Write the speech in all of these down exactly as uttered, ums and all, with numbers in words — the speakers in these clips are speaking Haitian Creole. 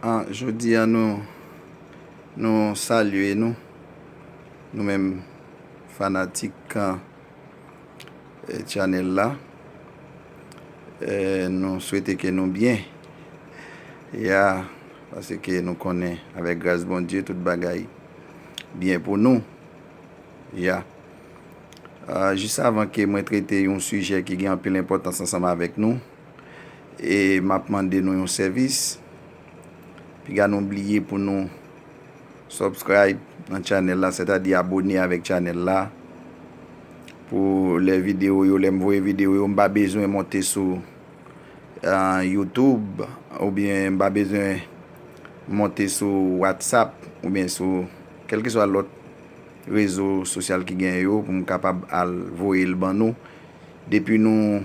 An, jodi a nou, nou salye nou, nou menm fanatik, eh, channel la. Eh, nou swete ke nou byen. Ya, paske nou konnen avèk gras Bondye tout bagay byen pou nou. Ya. Ah, jis avan ke mwen trete yon sijè ki gen anpil enpòtans ansanm avèk nou, e m ap mande nou yon sèvis. Piga nou bliye pou nou subscribe nan channel la, sètadi abone avèk channel la. Pou lè videyo yo, lè m voye videyo yo, m pa bezwen monte sou, ah, YouTube, oubyen m pa bezwen monte sou WhatsApp, oubyen sou kèlkeswa lòt rezo sosyal ki gen yo pou m kapab al voye l ban nou. Depi nou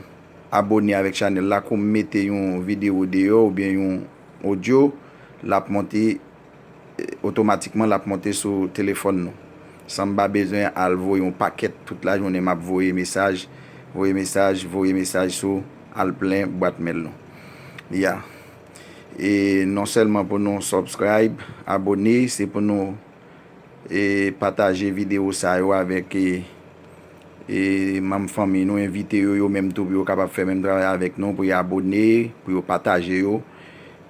abone avèk channel la, kou m mete yon videyo deyò oubyen yon odyo, l ap monte, eh, otomatikman l ap monte sou telefòn nou. San m pa bezwen al voye yon pakèt tout lajounen, m ap voye mesaj, voye mesaj, voye mesaj sou al plen bwat mèl nou. Ya. E non sèlman pou nou subscribe, abone, se pou nou, e pataje videyo sa yo avèk, e, e manm fanmi nou, envite yo, yo menm tou, pou yo kapab fè menm travay avèk nou, pou yo abone, pou yo pataje yo,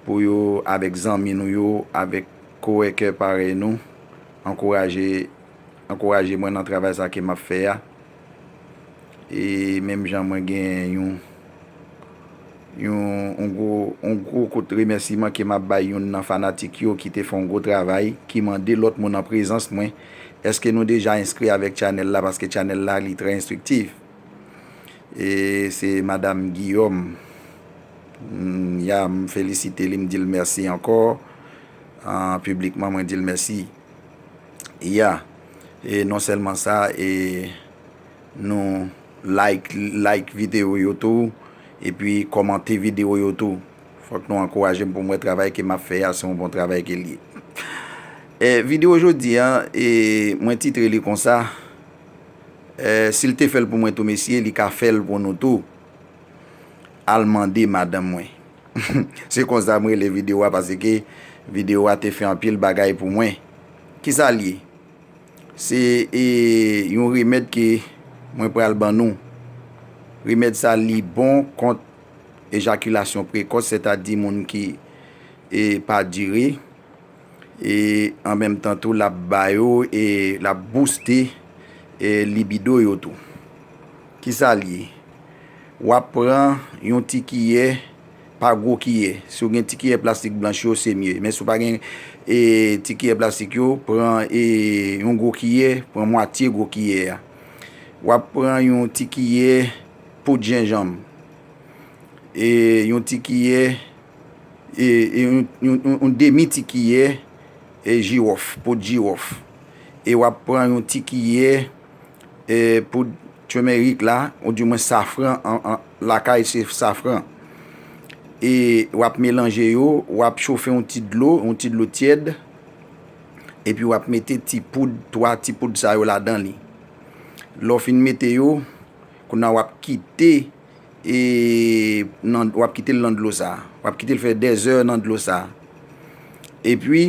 pou yo, avèk zanmi nou yo, avèk kowòkè parèy nou, ankouraje, ankouraje mwen nan travay sa ke m ap fè a. E menm jan mwen gen yon, yon, yon gwo, yon gwo kout remèsiman ke m ap bay youn nan fanatik yo ki te fè yon gwo travay, ki mande lòt moun an prezans mwen, èske nou deja enskri avèk channel la, paske channel la, li trè enstriktif. E se Madam Guillaume. Mm, ya, m felisite li, m di l mèsi ankò. Ah, piblikman, mwen di l mèsi. Ya. E non sèlman sa, e nou like, like videyo yo tou, epi kòmante videyo yo tou. Fòk nou ankouraje m pou m wè travay ke m ap fè a, se yon bon travay ke l ye. E videyo jodi a, e mwen titre li konsa, e si l te fè l pou mwen tou, mesye, li ka fè l pou nou tou. Al mande madanm mwen. Se konsa m rele videyo a, paske videyo a te fè anpil bagay pou mwen. Kisa l ye? Se, e, yon remèd ke mwen pral ban nou. Remèd sa, li bon kont ejakilasyon prekòs, sètadi moun ki, e, pa dire. E an menm tan tou, l ap ba yo, e l ap booste, e libido yo tou. Kisa l ye? W ap pran yon ti kiyè, pa gwo kiyè. Si w gen ti kiyè plastik blanch yo, se mye. Men si w pa gen, e, ti kiyè plastik yo, pran, e, yon gwo kiyè, pran mwatye gwo kiyè a. W ap pran yon ti kiyè poud jenjanm. E yon ti kiyè, e, e yon, yon, yon, yon demi ti kiyè, e, jiwòf, poud jiwòf. E w ap pran yon ti kiyè, e, poud turmeric la, oudimwen safran, an, an, lakay se safran. E w ap melanje yo, w ap chofe yon ti dlo, yon ti dlo tyèd, epi w ap mete ti poud, twa ti poud sa yo ladan li. Lè w fin mete yo, kounye a w ap kite, e, nan, w ap kite l nan dlo sa a. W ap kite l fè dèzè nan dlo sa a. Epi,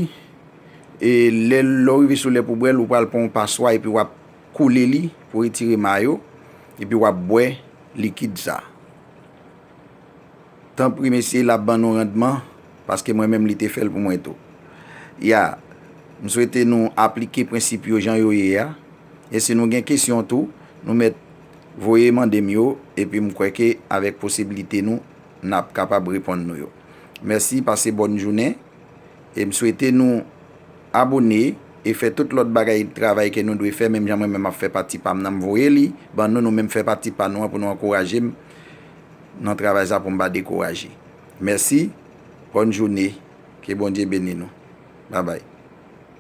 e, lè, lè w rive sou lè pou bwè l, ou pral pran yon paswa epi w ap koule li pou retire ma yo, epi w ap bwè likid sa a. Tanpri, mesye, l ap ban nou randman, paske mwen menm, li te fè l pou mwen tou. Ya, m swete nou aplike prensip yo jan yo ye a. E si nou gen kesyon tou, nou mèt voye mande m yo, epi m kwè ke avèk posiblite nou, n ap kapab reponn nou yo. Mèsi, pase bòn jounen. E m swete nou abone e fè tout lòt bagay, travay ke nou dwe fè, menm jan mwen menm ap fè pati pa m nan, m voye li ban nou, nou menm fè pati pa nou an pou nou ankouraje m nan travay sa pou m pa dekouraje. Mèsi, bòn jounen, ke Bondye beni nou. Babay.